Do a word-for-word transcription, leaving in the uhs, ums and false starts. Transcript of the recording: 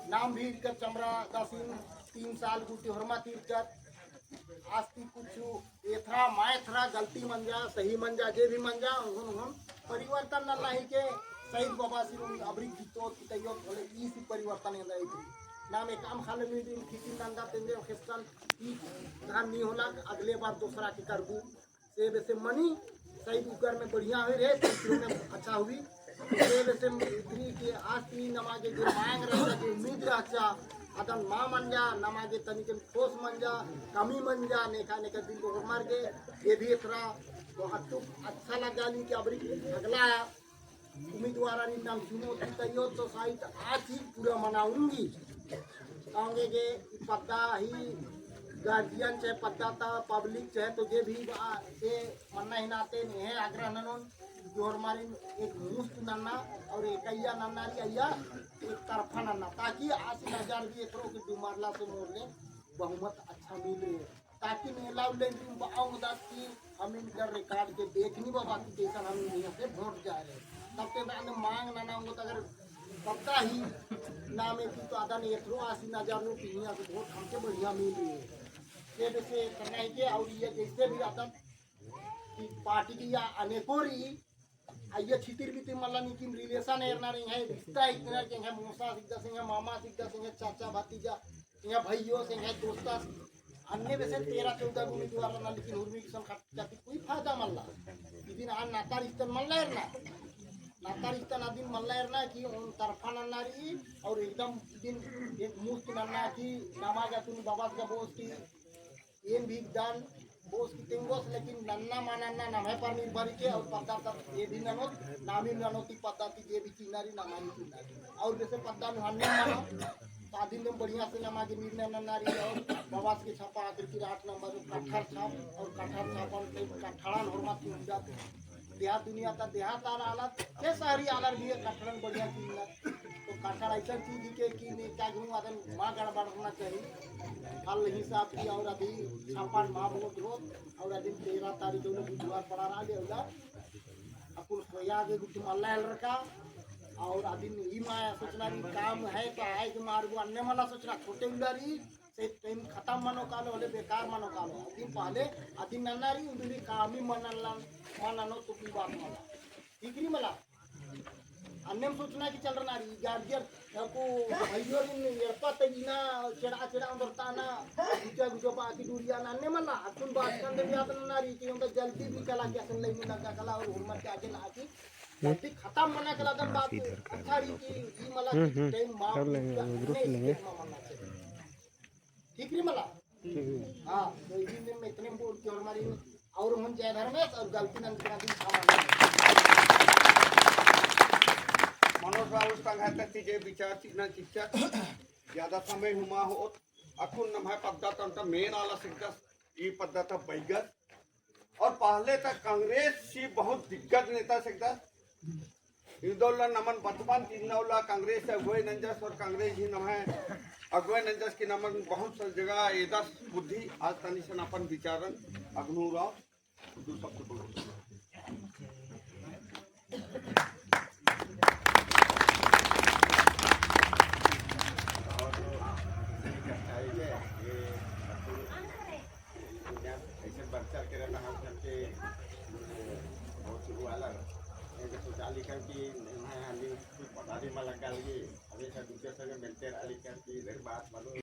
नाम भी इरकत चमरा दासिन तीन साल गूटी होरमा ती इरकत। आस ती कुछ एथरा माएथरा गलती मंजा, सही मंजा, जे भी मंजा, उन्होंने, उन्होंने परिवर्तन नल्ला ही के शहीद बाबासिन अबरी कितो कितयो होले ई सी परिवर्तन एंदा इतरी। नाम एकअम खाले मीटिंग खिचिन नंदा तेंदे खेसन ई धान नी होला, अगले बार दूसरा के करबू। से बेसे मनी, शहीद उकर में बढ़िया हुई रहे, तीसरे में अच्छा हुई। से बेसे इतरी के आस ती नमा गे जे मांग रहचा, जे उम्मीद रहचा, अदन मा मंजा, नमा गे तनिकन खोस मंजा, कमी मंजा, नेका नेका दिन को होरमर गे, ये भी एथरा तो अत्तु अच्छा लग्गा ली कि अबरी अगला उम्मीदवार आरिन नाम चुनौती तइयो तो शायद आज ही पूरा मनाऊंगी। कांगे गे ई पद्दा ही गार्जियन चाहे पद्दा ता पब्लिक चाहे तो जे भी बा, से मन्ना ही नाते नेहे आग्रह ननोन जोर मारिन एक मुस्त नन्ना और एकैया नन्ना री अइया एक तरफा नन्ना, ताकि आसी नजर भी एथरो के डुमरला से मोर ले बहुमत अच्छा मिल रहे। ताकि नेला उल्ले ड्रीम बाओ दस की हम इनकर रिकॉर्ड के देखनी बाबा की जैसन हम यहाँ से वोट जा रहे। तब ते दाने मांग ना ना होता अगर पता ही ना में की तो आदा ने एथरो आसी ना जानू कि यहाँ से वोट हमके बढ़िया मिल रही है। ये जैसे करना है कि और ये जैसे भी आता कि पार्टी की या अनेकों रही, अइया छितिर बितिर मल्ला निकिम रिलेशन एरना रई है, रिश्ता इतना के है, मौसा सिकदस है, मामा सिकदस है, चाचा भतीजा है, भइयो से है, दोस्ता से। अन्ने बेसे तेरह चौदह गो उम्मीदवार रअना, लेकिन उर्मी किसन खट जाती कोई फायदा मल्ला। इदिन आन नाता रिश्ता मल्ला एरना। नाता रिश्ता ना दिन मल्ला एरना कि उन तरफा नन्ना रई और एकदम दिन एक मुस्त नन्ना कि नमा गा तुम बाबा का बोस की एन भी दान बोस की तेंगोस, लेकिन नन्ना मा नन्ना नम्है पर निर्भर के और पद्दा तक ये भी ननोत, नामी ननोत ती पद्दा ती जे भी चिन्हारी नमानी चिन्हारी। और जैसे पद्दा नुहाने मानो, तो आदिन में बढ़िया से नमा के निर्णय नन्ना रई और बाबास के छापा आखिर की आठ नंबर में कठार छाप और कठार छापन के कठारन होरमा ती उंडा देहात दुनिया ता देहात आला आला, के शहरी आलर भी कठड़न बढ़िया चीज ना। तो कठड़ ऐसा चीज ही के कि नेता गुरु आदम मा गड़बड़ना चाहिए। हल हिसाब की और अभी छापन मा बहुत होत और अदिन तेरह तारीख को बुधवार पड़ा रहा ले होला। अकुल सोया के गुट्ठी मल्ला हेल रखा और अदिन ई मा सोचना भी काम है तो आए के मार वो अन्ने मला सोचना छोटे उल्ला रई से टाइम खतम मनो कालो, होले बेकार मनो कालो। अदिन पहले अदिन नन्ना रई, उन्दी कामी मनन लन, मननो तो की बात मला। ठीक रई मला। अन्नेम सोचना की चल रना रई, गार्जियन को भइयो दिन एड़पा तइना, चेड़ा चेड़ा उंदर ताना, गुजा गुजा बाकी दूरिया ना, अन्ने मला। अतुन बात कंदे भी आत नन्ना रई, कि उंदर जल्दी भी कला के असन लई मुना का कला और उर्मर के आगे ला की। जल्दी खतम मना कला दम बात, अच्छा रई कि ई मला हम्म, हम्म। टाइम माफ कर लेंगे, कर लेंगे। ठीक रई मला। ठीक रई। हाँ, तो इसी दिन में इतने बोल के और हमारी और हम जय धर्मेश और गलती नंद के दिन सामान। मनोज बाबू संग है तक जे विचार चिकना चिच्चा ज्यादा समय हुमा होत अकुन नम्है पद्दा तंता मेन आला सिकदस ई पद्दा ता बैगस और पहले तक कांग्रेस ही बहुत दिग्गज नेता सिकदस। इदोला नमन बचपन ती इन्ना उल्ला कांग्रेस अगुवाई नंजस और कांग्रेस ही नम्है अगुवाई नंजस कि नमन बहुत सा जगह एदस बुद्धि आज तनी सन अपन विचारन अग्नू राव दू शब्द बोलो। ऐसे बच्चा के रहना हम करके बहुत शुरू वाला है। ऐसे सोचा लिखा कि मैं आदमी कुछ पता नहीं मला लगा लगी। हमेशा दूसरे संग मिलते रहा लिखा कि इधर बात मालूम